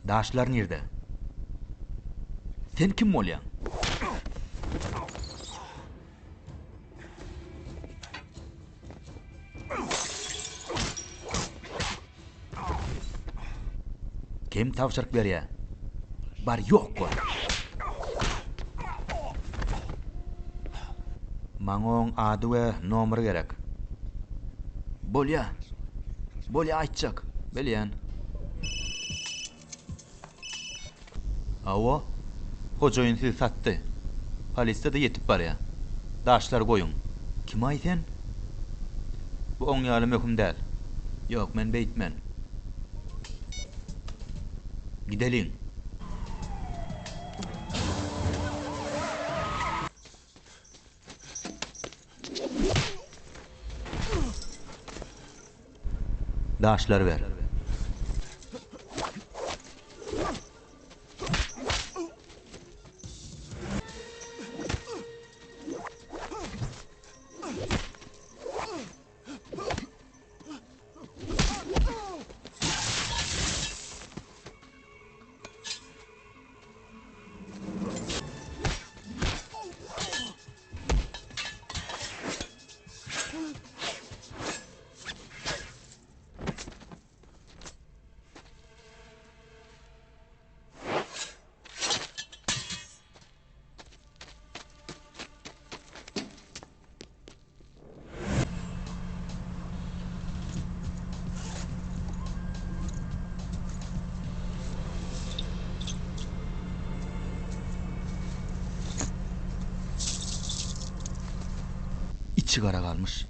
Daşlar nirde? Sen kim bolýaň? Kim tabşyryk berýä? Bar ýok bol. Maňa oň ady we nomeri gerek. Bolýa. Bolýa aýtjak. Bilýän. Hawa, hojaýyn sizi satdy. Polisiýa-da ýetip barýa. Daşlary goýuň. Kim-aý sen? Bu oň ýaly möhüm däl. Ýok, men beýtmen. Gideliň. Daşlary ber. Içi gara galmyş.